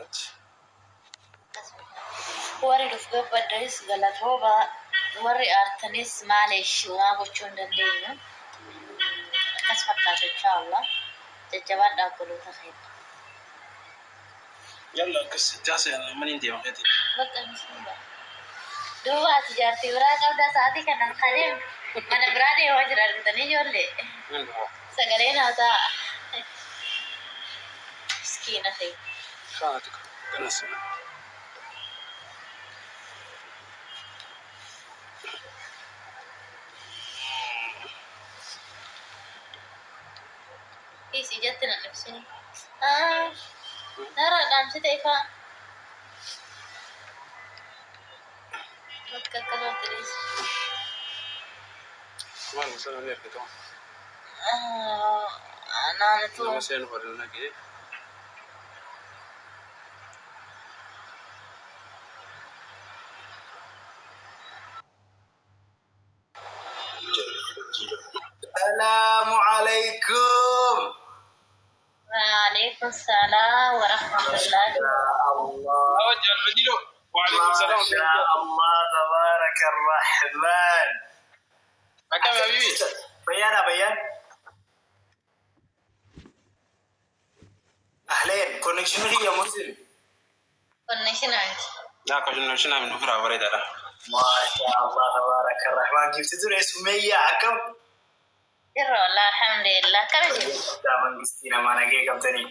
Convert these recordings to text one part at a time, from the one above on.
Irratti. Warri dhufu gabbaddanis galatooma, warri aartanis maaleesh, waa gochuu hin dandeenyu. Akkas fakkaata, inshaallah. Jajjabaadhaa, obboloota keenya. Yalla, akkas jaasa maniin deema keeti. Bakka bismillah. Duuba ati jaartii biraa qabda, sa'aatii kanan kadeem mana biraa deemaa jira argitanii ijoollee. Sagalee naa ta'a. Miskiina ta'e. Kaatu kanas. Isi ijatti na ibsini. Nara dhaamsite ifaa. Bakka akkanatti dhiisi. Maal sana ni argatu. Naannoo. Nama seenu fadhilna nagee. السلام عليكم. وعليكم السلام ورحمة الله. يا الله. Awwa Fadilo. وعليكم ما السلام. شاء الله تبارك الرحمن. Akkam habibi? بيانا بيان، اهلين، connection هي مسلم. Connection miti. Laa, connection min ofirraa bareedaadha. ما شاء الله تبارك الرحمن، كيف تدري سمية akkam? Jirra wallah, alhamdulillah. Akkam jiru? መንግስቲ nama nagee qabtanii?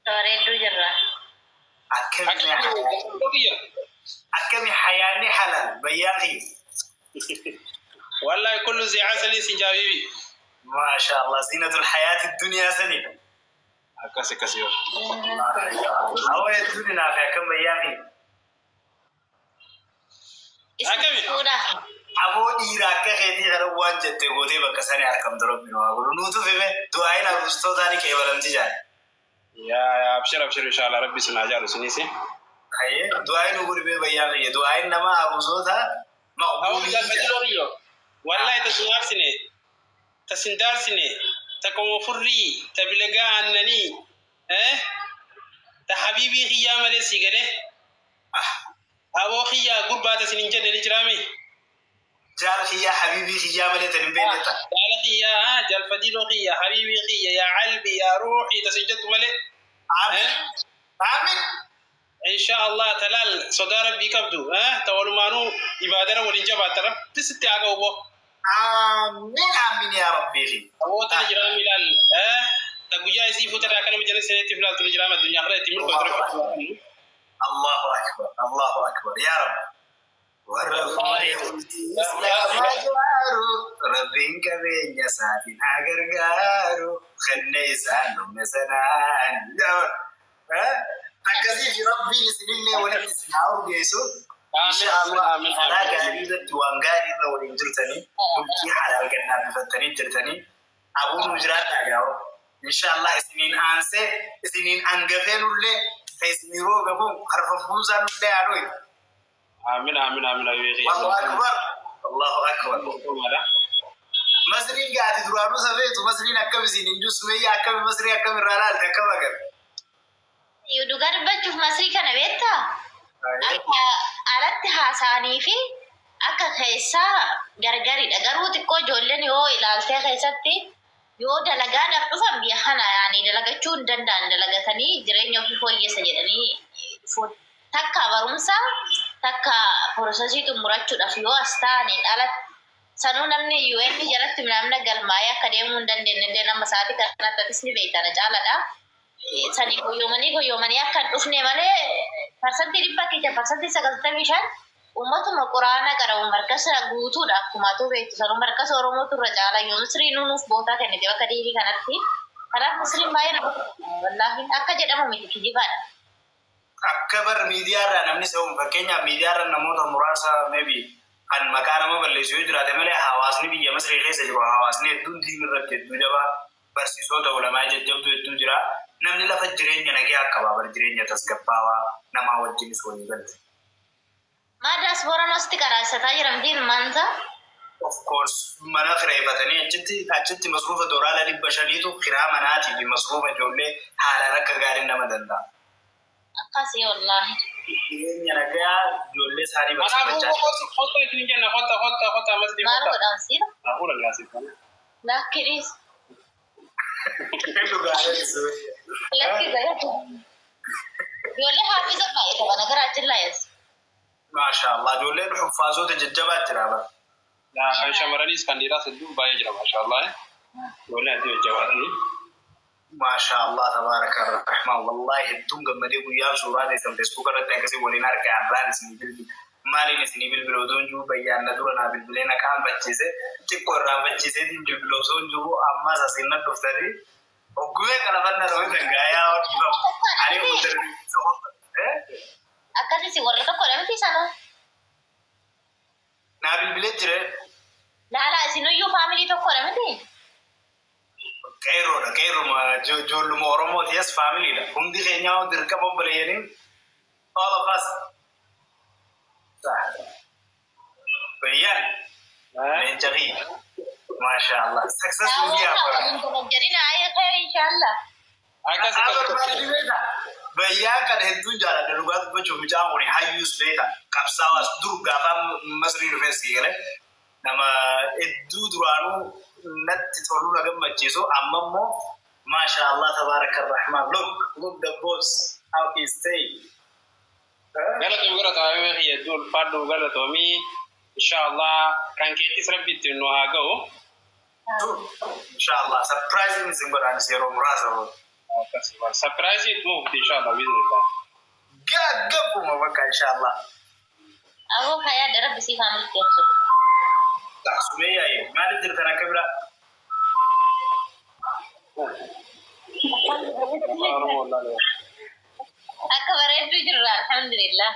Bareedduu jirra. akkami akkami hayaanni halal bayyaan kiyya? والله كله زي عسل sin jaabibi. ما شاء الله، زينة الحياة الدنيا sani. Akkas akkas yoo. Awwa, hedduun naaf akkam bayyaan kiyya? Isin Akkami? fuudhaa? Aboo, dhiira akka keetii kana waan jette gootee bakka sani harkamtu rabbi nu haa godhu. Nuutu fime du'aayin arustootaan qeebalamti jaal. Yaa yaa, abshir abshir, inshallah rabbi sun haa jaalu sunis. Hayyee, du'aayin nu godhi bee bayyaan kiyya, du'aayin nama aruusoota Awwa. maqbuulii. Jaalfadiloo kiyyo. Wallahi tasin aarsine, tasin daarsine, ta qomo furrii, ta bilagaa aannanii, ta habiibii kiyyaa malee sii galee. Aboo kiyyaa gurbaa tasin hin jenne ni jiraame. Jaal kiyyaa, habiibii kiyyaa malee tan hin beekne ta'a. Jaala kiyyaa, jaalfadiloo kiyya, habiibii kiyya, yaa qalbii, yaa ruuxii tasin jettu malee. Aamin. Aamin. Insha Allah, talaal sodaa rabbii qabdu, ta walumaanuu ibaadara waliin jabaatta, rabbi sitti haa qabu boo. Aamin aamin yaa rabbii. Aboota ni jiraam ilaal, ta guyyaa isii fuutarraa akka nama jala seenetti filaaltu ni jiraam, addunyaa kana itti milkootu rabbi. Allahu akbar, Allahu akbar yaa rabbi. Warra fuudhee bultii islaamaa jaaru, rabbiin qabeenya isaatiin haa gargaaru, kenne isaan dhumne sanaan. Akkasii fi rabbiin isinillee walitti isin haa urgeessu. Insha Allah karaa gaarii irratti, waan gaarii irra waliin jirtanii, bultii halaal gannaa jirtanii, abuu nu jiraadhaa gaa'o. Insha Allah isiniin aansee isiniin hangafee nullee ka isinii rooga kun harfaffuusaa nullee haa dhuyi. Aamin aamin aamin aamin. Allahu akbar. Allahu akbar. Masriin gaati duraanuu safeetu, Masriin akkam isin hin jiru, Sumayyaa, akkami Masrii, akkam irraa laalte, akkam agarre? Dhugaa dubbachuuf Masrii kana beektaa? Akka alatti haasa'anii fi akka keessaa gargaridha. Garuu xiqqoo ijoolleen yoo ilaaltee keessatti yoo dalagaadhaaf dhufan biyya kana yaani dalagachuu hin danda'an, dalagatanii jireenya ofii fooyyessa jedhanii dhufuun takka barumsa takka process xumurachuudhaaf yoo as ta'aniin alatti, sanuu namni UN jalatti namna galmaa'ee akka deemuu hin dandeenye illee nama sa'aatii kanatti atis ni beekta na caaladha. Sanii goyoomanii goyoomanii akka hin dhufne malee 100% keessa 95% uummatuma quraana qarabu markasa guutuudha, akkuma atu beektu sanuu markasa Oromootu irra caala yoo Misrii nuuf bootaa kennite bakka diinii kanatti. Kanaaf Misriin baay'ee nama, wallaahi, akka jedhamu miti, kijibaadha. Akka bar miidiyaarraa namni sa'uun, fakkeenyaaf miidiyaarra namoota muraasa maybe kan maqaa nama balleessu yoo jiraate malee, hawaasni biyya Masrii keessa jiru, hawaasni hedduun diin irratti hedduu jabaa, barsiisota ulamaa jajjabduu hedduu jira. Namni lafa jireenya nagee akka bar jireenya tasgabbaawaa namaa wajjinis walii galte. Maa diaspora asitti qaraasisataa jiran ilmaansaa? Of course, mana kireeffatanii achitti masruufa doolaara 500tu kiraa manaatii fi masruufa ijoollee haalaan akka gaariin nama danda'a. Akkasii wallaahi. Jireenya nagaa ijoollee isaanii Kanaafuu barsiifachaa. kottu isin jenna, kotta kotta kotta masjid. Maal kotta. godhan siira? Hafuura gaasifama. Lakki dhiis. Dhugaalee. Lakki gayatu. Ijoollee haafiza baay'ata kana garaachin laayas. Maashaallah, ijoolleen xuffaasota jajjabaa jira bara. Kan shamarranis kan dhiiraas hedduu baay'ee jira, maashaallah. Ijoolleen hedduu jajjabaadhani. Maashaallah, tabaaraka rahmaan, wallahi hedduun gammadee guyyaan suuraa teessan Facebook irratti akkasii waliin arga. Arraan isinii bilbila. Maaliin isinii bilbila otoo hin jiru, bayyaan na dura naa bilbilee na kaanfachiise, xiqqoo irraanfachiiseetiin bilbila osoo hin jiru, ammas asiin na dhuftanii hoggumee qalafanna ta'uu dangaayaa dhiifamu. Ani kun Akkasii si warra tokkodha miti sana. Naa bilbilee jire. Laalaa, isinuyyuu family tokkodha miti. Qeerroodha, qeerruma ijoolluma Oromooti, yes, familydha. Hundi keenyaa dirqama obboleeyyaniin, all of us. Bayyaan leenca kiyya. Maasha Allah. Successful Daawwata yaa. Waliin kabajjanina ayee khayr inshallah. Akkas. Bayyaan kana hedduun jaaladha, dhugaa dubbachuuf. Mucaan kun hayyuus beeka. Qabsaawaas dur gaafa Masrii dhufee si galee nama hedduu duraanuu natti toluu, na gammachiisu. Amma immoo maasha Allah, tabaaraka rahmaan, look, look the boss, how he stay. Galatoomii, galatoomii kiyya, hedduu ulfaadhu, galatoomii. Inshallah kan keettis rabbi ittiin nu haa ga'u. Inshallah surprising isin godhaanis yeroo muraasa booda. Akkasuma surprise itti mufti, inshallah, biiznillah. Gaggabuma bakka, inshallah. Aboo kayaa darabbi sii haa milkeessu. Sumee yaa'e, maaliif jirtan akka biraa? Oromoo wallaahi. Akka bareedduu jirra, alhamdulillah.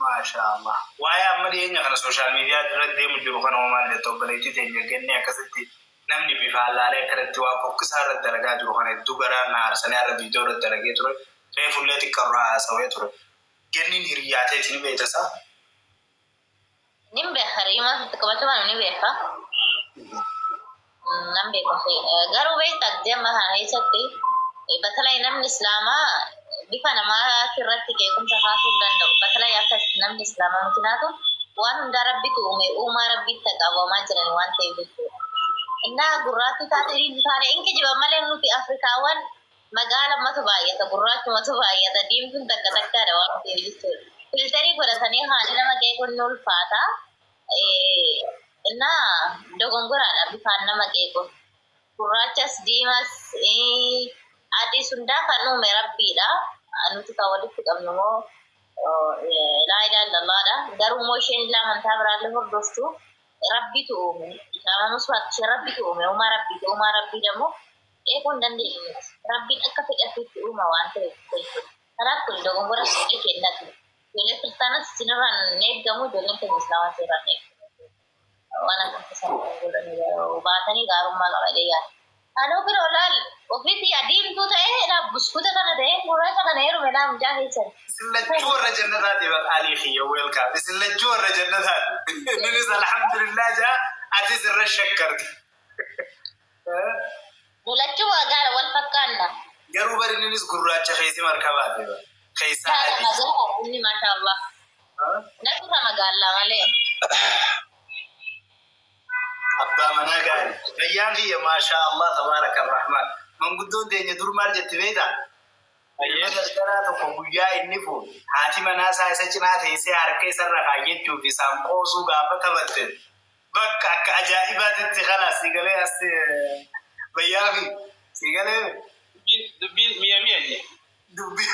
Maasha Allah. Waa'ee amma dhiyeenya kana social media irratti deemu jiru kana maal jettu, obboleettii teenya gennee? Akkasitti namni bifaan laalee akkanatti waa fokkisaa irratti dalagaa jiru kana hedduu garaa na aarsanii har'a viidiyoo irratti dalagee ture. Reefullee xiqqarraa haasawee ture. Genniin hiriyaateetiin ni beektasaa? Nin beeka, riimaa sitti qabachuu ni beeka. Nan beeka. Garuu beektaa, deema kana keessatti batalay namni islaamaa bifa namaa irratti qeequmsa kaasuu hin danda'u. Batalay akka namni islaamaa mukinaatu waan hundaa rabbitu uume, uumaa rabbitti qabamaa jiran waan ta'eef jechuudha. Innaa gurraatti taate, diimtuu taate, in kijiba malee nuti Afrikaawwan magaalamatu baay'ata, gurraachumatu baay'ata, diimtuun takka takkaadha waan ta'eef jechuudha. Filter godhatanii haali nama qeequun ni ulfaata. Innaa dogongoraadha bifaan nama qeequun. Gurraachas, diimas, adiis hundaa kan uume rabbiidha. Nuti kan walitti qabnu immoo laa ilaaha illallaadha. Garuu immoo isheen illee amantaa biraallee hordoftu, rabbitu uume. Amanus ishee rabbitu uume. Uumaa rabbiiti. Uumaa rabbii ደግሞ qeequu hin dandeenyu. Rabbiin akka fedhafitti uuma waan ta'eef jechuudha. Kanaaf kun dogongora suuqii kennati. Ijoollee kiristaanas isinirraan hin eeggamu, ijoolleen keenya islaamaa isinirraan hin eeggamu. Waan akkasii sana godhanii baatanii gaarummaa qaba jedhee yaada. Anuu bira olaal ofiitti adiimtuu ta'ee dha, buskuta kana ta'ee gurraacha kana heerume laa mucaa keessan. Isin lachuu warra jannataati bar, alii kiyya, welcome. Isin lachuu warra jannataati. Innis alhamdulillah jaa, atis irra shakkarti. Lachuu gaara wal fakkaanna. Garuu bari innis gurraacha keessi markabaate bar. Keessaa Gaara adii. magaalaa inni, maasha Allah. Natti magaalaa malee. Abbaa manaa gaarii. Fayyaan kiyya, maashaa Allah, tabaaraka rahmaan. Manguddoon teenya dur maal jetti beektaa? Ilma dardaraa tokko guyyaa inni fuudhe haati manaa isaa isa cinaa teessee harka isarra kaayyachuuf isaan qoosuu gaafa taphatte, bakka akka ajaa'ibaatitti kalaas si galee as bayyaa fi si galee. Dubbiin mi'a mi'a jee. Dubbii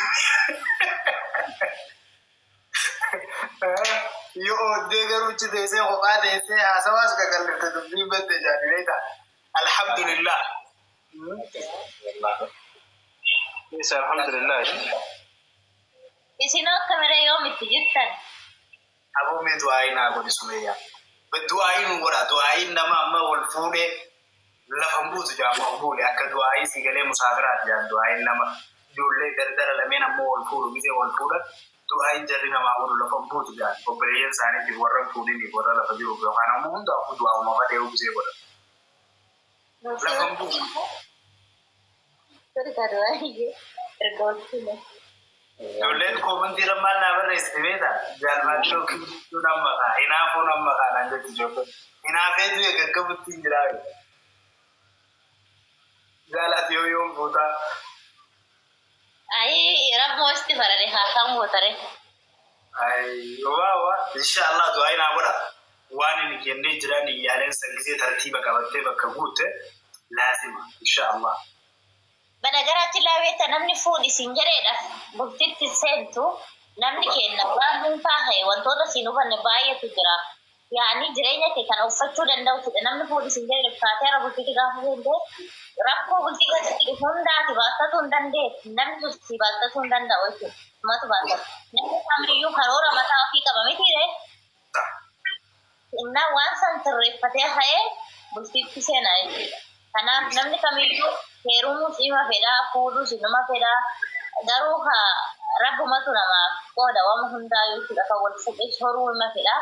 yoo ooddee garuu achi teessee kophaa teessee haasawaas qaqallifte, dubbiin badde jaani beektaa? Alhamdulillah. Isa alhamdulillah. Isin akka miree yoom itti jirtan? Aboo, mee du'aa'ii naa godhi, Sumeeyyaa. Du'aa'ii nu godha. Du'aa'iin nama amma wal fuudhee lafa hin buutu jaamu hin fuudhe akka du'aa'ii si galee musaafiraati jaan. Du'aa'iin nama ijoollee dardara lameen ammoo wal fuudhu gisee wal fuudhan du'aa'iin jarri namaa godhu lafa hin buutu jaan. Obboleeyyan isaaniitiif, warra hin fuudhiniif, warra lafa jiruuf yookaan ammoo hundaafuu du'aa'uma fadhee gisee godha. Lafa hin buutu. Sorry, du'aa'ii erga wal fuudhe. Ijoolleen comment irra maal naa barreessite beektaa? Jaalmaatti yookiin jechuun amma kaa hinaafuun amma kaa naan jetti ijoolleen. Hinaafee du'e gaggabutti hin jiraa. Jaalaati yoo yoom fuutaa? Ayi, rabmoo isti farade haa kan gootare. Waa waa inshallah du'aa naa godha. Waan inni kennee jiran iyyaaleen san gisee tartiiba qabattee bakka guutte laazima inshallah. Banagaraatti laabeetta namni fuudhi siin jedheedha. Bultitti seentu namni kenna waan dhuunfaa ta'e wantoota siin hubanne baay'eetu jira. Yaani jireenya kee kana uffachuu danda'u. Namni fuudhi siin jedhe kaateera bultitti gaafa seente rakkoo bultii keessatti dhufu hundaati baattatuu hin dandeessu. Namni sun si baattatuu hin danda'u jechuudha. Matu baattatu. Namni kamiyyuu karoora mataa ofii qaba mitiire. Innaa waan san sirreeffatee ka'ee bultiitti seenaa jechuudha. Kanaaf namni kamiyyuu heerumuus ima fedhaa, fuudhuus inuma fedhaa. Garuu haa rabbumatu namaaf qooda waan hundaa jechuudha. Kan wal fuudhes horuu ima fedhaa.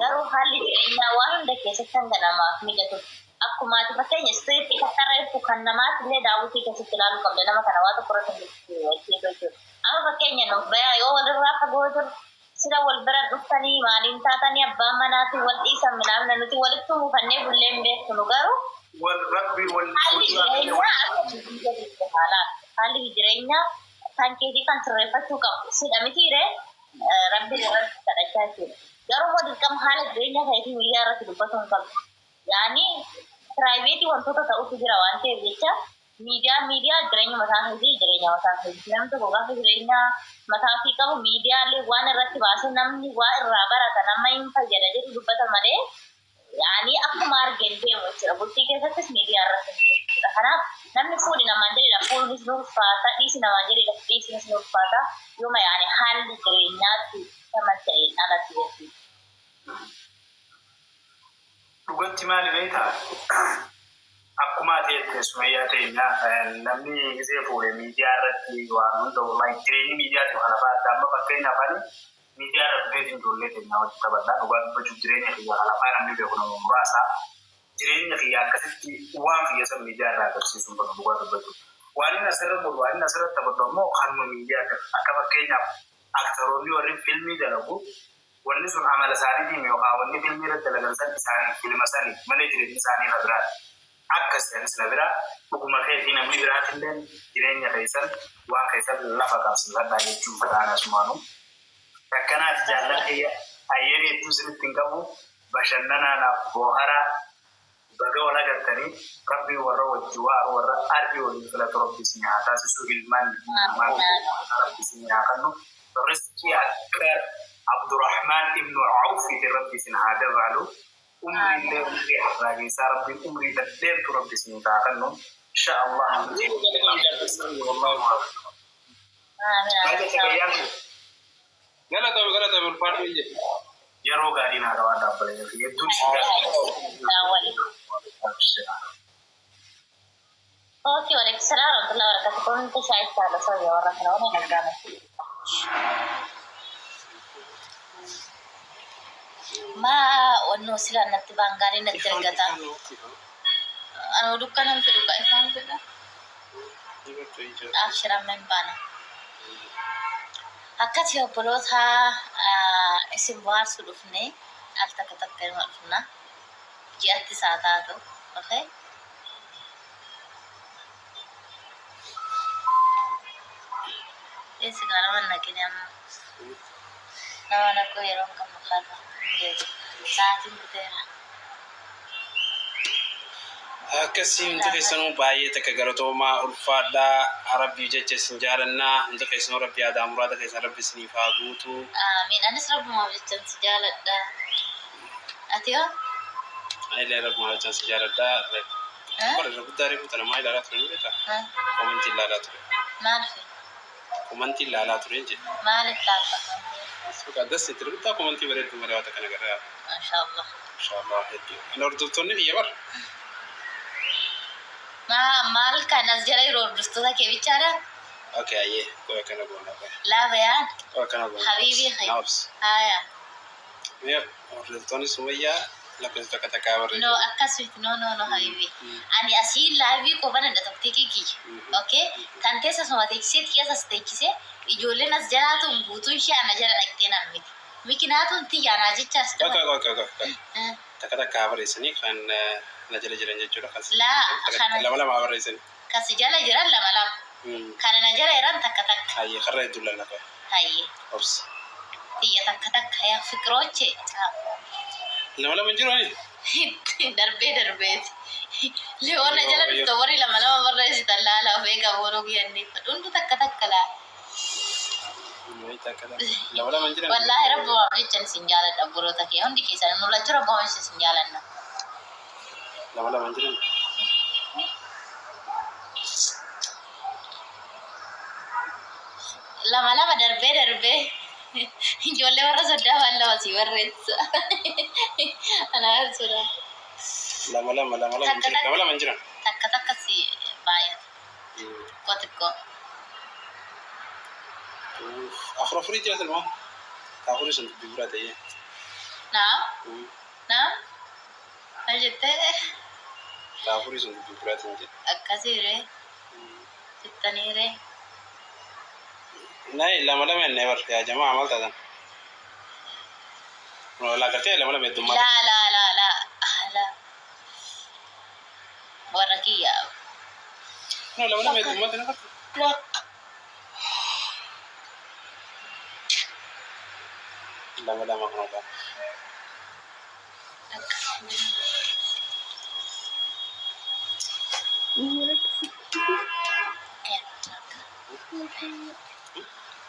Garuu haalli jireenyaa waan hunda keessatti hanga namaaf mijatu. Akkuma ati fakkeenya script kakkarreessu kan namaatti illee daawwitii keessatti ilaaluu qabda. Nama kana waa tokko irratti hin jechuudha. Amma fakkeenya nuuf bayaa yoo walirraa fagoo jiru sila wal bira dhuftanii maaliin taatanii abbaan manaatiin wal dhiisan minaamna nuti walitti mufannee bulleen beeknu garuu Wal rabbi wal haalli jireenyaa akka haalaan haalli jireenyaa kan keetii kan sirreeffachuu qabu sidha mitiire rabbi irratti kadhachaa jechuudha. Garuu immoo dirqama haala jireenya keetii miidiyaa irratti dubbatuu hin qabdu. Yaani private wantoota ta'utu jira waan ta'eef jecha miidiyaa miidiyaa jireenya mataa keetii jireenya mataa keetii namni tokko gaafa jireenya mataa ofii qabu miidiyaalee waan irratti baasee namni waa irraa barata nama hin fayyada jedhu dubbata malee yaani akkuma argeen deemu jechuudha. Bultii keessattis miidiyaa irratti jechuudha. Kanaaf namni fuudhi namaan jedhedha. Fuudhunis ni ulfaata. Dhiisi namaan jedhedha. Dhiisinis ni ulfaata. Yooma yaani haalli jireenyaatti sama ta'een alatti jechuudha. Dhugatti maali beektaa? Akkuma ati jette Sumayyaa teenya namni gisee fuudhe miidiyaa irratti waan hunda wallahi jireenyi miidiyaatiif kana fa'aadha. Amma fakkeenyaaf ani miidiyaa irra dhufeetiin ijoollee keenya wajji taphadhaa. Dhugaa dubbachuuf jireenya kiyya kana fa'aa namni beeku nama muraasa. Jireenya kiyya akkasitti waan kiyya san miidiyaa irraa agarsiisuun bakka dhugaa dubbachuuf. Waan inni asirra godhu waan inni asirra taphadhu ammoo kanuma miidiyaa akka fakkeenyaaf aktaroonni warri fiilmii dalagu wanni sun amala isaaniitiin yookaan wanni fiilmii irratti dalagan san isaanii filma sanii malee jireenyi isaanii irra biraati. Akkas anis na biraa dhuguma keetii namni biraatillee jireenya keessan waan keessan lafa qabsiifadhaa jechuun fedhaan asumaanu. Akkanaati jaallan kiyya ayyeerii hedduu isinitti hin qabu bashannanaanaaf booharaa baga wal agartanii rabbii warra wajji waaru warra arbii waliin filatu rabbi isin haa taasisu ilmaan ilmaan rabbi isin haa kennu riskii akka Abdurrahman ibnu Awfiitiin rabbi isin haa dabalu umrii illee umrii harraageessaa rabbiin umrii dhadheertu rabbi isin haa kennu insha Allah. Amiin. Galatoomi galatoomi ulfaadhu ije. Yeroo gaarii naa qabaa dhaabbalee hedduun isin Galatoomi. Okay, waalaikum salaam warahmatullahi wabarakatuh. Kun shaayii taala soo warra kana waliin argama. Ma wanno sila natti baangaanii natti ergata. Anu dukkanan fedhu ka ifaan fedha. Abshira min baana. Akkasi obboloota isin bohaarsuu dhufne al takka takka ilma dhufna. Ji'atti isaa taatu. Okay? Eessi gaa nama naqini amma. Nama naquu yeroo hin qabnu kana. Sa'aatiin buteera. Akkasii hundi keessanuu baay'ee takka galatoomaa ulfaadhaa rabbii jecha isin jaalannaa hundi keessanuu rabbi aadaa muraada keessan rabbi isiniif haa guutu. Amiin. Anis rabbumaaf jechan si jaaladha. Ati hoo? Ani rabbumaaf jechan si jaaladha. Bara irra guddaa reefu tana maa ilaalaa ture ni beektaa? Comment ilaalaa ture. Maal fi? Comment ilaalaa ture jedhe. Maaliif laalta? Suuqa das itti guddaa comment bareedduu malee waan takka nagarraa. Maashaallah. Maashaallah hedduu. Ani hordoftoonni biyya bara. Maal kan as jala yeroo hordoftoota kee bichaadha? Okay, ayyee. Qoy akkana goona. Qoy. Laa bayaan. Qoy akkana goona. Habiibii kee. Naabs. Haya. Mee hordoftoonni Sumayyaa Lakkoofsa takka takkaa barreessu. No, akkas miti. No, no, no, habibi. Ani asii live qofanadha tokkitti kiyya. Okay? Kan teessa suma teechisee tiyyas as teechisee ijoolleen as jalaatuun guutuun ishee ana jala dhaqxee nan miti. Mikinaatuun tiyya anaa jecha as Qoy dhufa. qoy qoy qoy qoy. Takka takkaa barreessanii kan na jala jiran jechuudha. Kan Laa, kana- lama lama barreessanii. Kas jala jiran lama lama. Kana na jala jiran takka takka. Hayyee, karra hedduu lallafa. Hayyee. Obsa. Tiyya takka takka yaa fiqirooche. Lama lama hin jiru ani. Darbee darbeeti. Leewoon na jala dhufte warri lama lama barreessitan laala of eegaa booroo guyyanni. Hundu takka takka laala. Takka takka. Lama lama hin jiran. Wallaahi rabbumaaf jechan isin jaaladha obboloota kee hundi keessan mul'achuu rabbumaaf jecha isin jaalanna. Lama lama hin jiran. Lama lama darbee darbee ijoollee warra soddaa waan lama sii barreessa. Anaa sodaa. Lama lama lama lama hin jiran. Lama lama hin jiran. Takka takka si baay'ata. Xiqqoo xiqqoo. Afur afurii jira silmaa. Afurii sun dubbii biraa ta'ee. Naam naam maal jettee? Afurii sun dubbii biraa ta'e jedhe. Akkasiiree jettaniiree. Nay, lama lama ennee bar yaa jamaa maal taatan? Laa gartee lama lama heddummaa. Laa laa laa laa laa warra kiyyaa. No, lama lama heddummaa ta'e nagartu. Lama lama kan ogaa.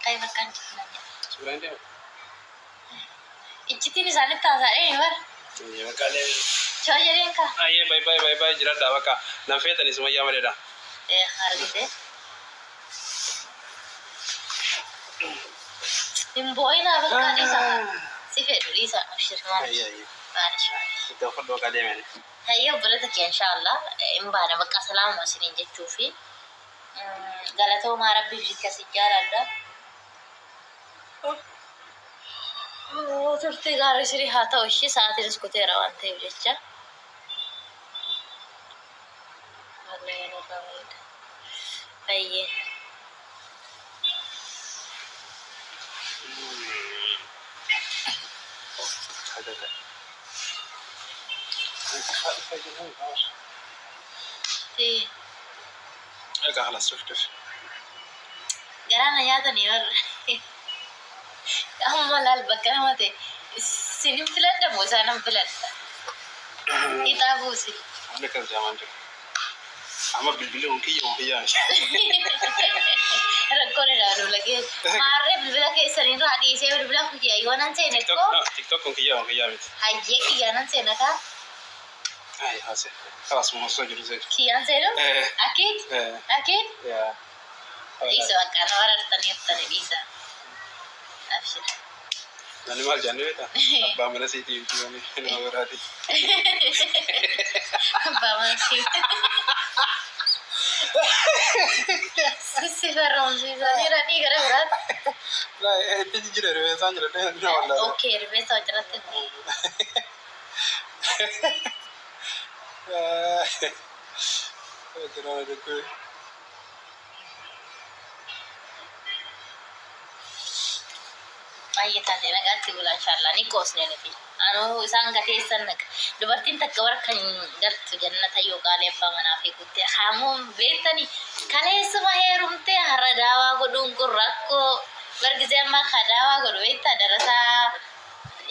Kayak makan nanya. Suuraan deema. Iccitiin isaanitti haasa'ee bar. Bakka deema. Choo jedheen kaa. Ayyee, bye bye bye bye, jiraadhaa bakka nan feetanis mayyaa maleedha. Eh, argite. Hin boo'inaa bakka dhiisa. Si fedhu dhiisa. Abshir maalish. Ayyee ayyee. Maalish maalish. Itti uffadhu bakka deemani. Hayyee obbolota kee, inshaallah hin baana bakka salaamuma isiniin jechuu fi galatoomaa rabbiif jecha si jaaladha. Turtii gaarii isinii haa ta'u ishee sa'aatiin kuteera waan ta'eef jecha. Wallahi irraa bareeda. Baay'ee. Ee, Egaa خلاص شوف شوف. Garaa na nyaatanii warra. Amma laal bakka nama ta'e isinin filadha moo isaanan filadha? Ixaa buusi. Amma akkas jaamaan jiru. Amma bilbilli kun kiyya kun kiyyaa. Rakkoon ilaalu bilbila maarree bilbila keessanirraa dhiisee bilbila kiyya yoo nan seene koo TikTok kun kiyya kun kiyyaa miti. Hayyee, kiyya nan seena kaa. Ay haase. خلاص mo osoo jiru seetu. Kiyyaan seenu? Eh. Akiid? Eh. Akiid? Yaa. Dhiisa bakka na warartanii jirtanii dhiisa. Abshir. Namni maal jennee beektaa? Abbaa mana siitii miti nama biraati. Abbaa mana sii. Sissi farroomsiisaniira ni gara biraatti. Itti jijjiiree rifeensaan jira nama wallaalee. Okay, rifeensa hojjeratti. Jira dhukkube. Baay'ee taate nagaatti bula inshallah ni qoosne nuti. Anuu isaan gateessan naqa. Dubartiin takka warra kan galtu jannata yoo qaalee abbaa manaa fi guutte haamuun beektani kaleessuma heerumtee har'a daawaa godhuun kun rakkoo bargisee ammaa ka daawaa godhu beektaa darasaa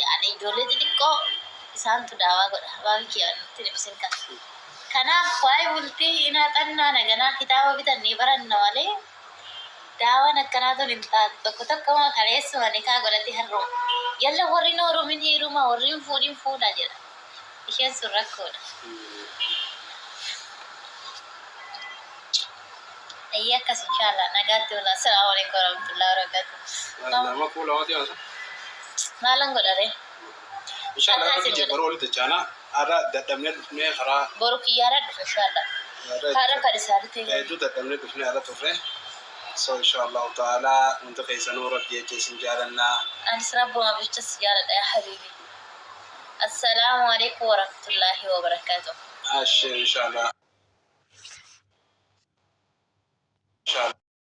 yaani ijoollee xixiqqoo isaantu daawaa godha waan kiyya nutti ibsin kan. Kanaaf waa'ee bultii hinaa xannaa naganaa kitaaba bitannee baranna malee daawaan akkanaa tun hin taatu tokko tokko ma kaleessuma nikaa godhate har'uma. Yalla warri hin heerumin heeruma warri hin fuudhin fuudha jedha. Isheen sun rakkoodha. Ayyee akkas inshallah nagaatti oola. Assalaamu alaikum warahmatullahi wabarakatuh. Nama kuula waan ta'eef. Maalan godhare? Inshallah rabbi jee baroo walitti chaana har'a dadhabnee dhufnee karaa Boru kiyyaara dhufe inshallah. Har'a kan isaanii ta'e. Hedduu dadhabnee dhufnee har'a turre. So inshallah ta'ala hunda keessanuu rabbi jecha isin jaalannaa. Anis rabbumaaf jecha si jaaladha yaa habiibi. Assalaamu alaikum warahmatullaahi wabarakaatuh. Ashir inshallah. Inshallah.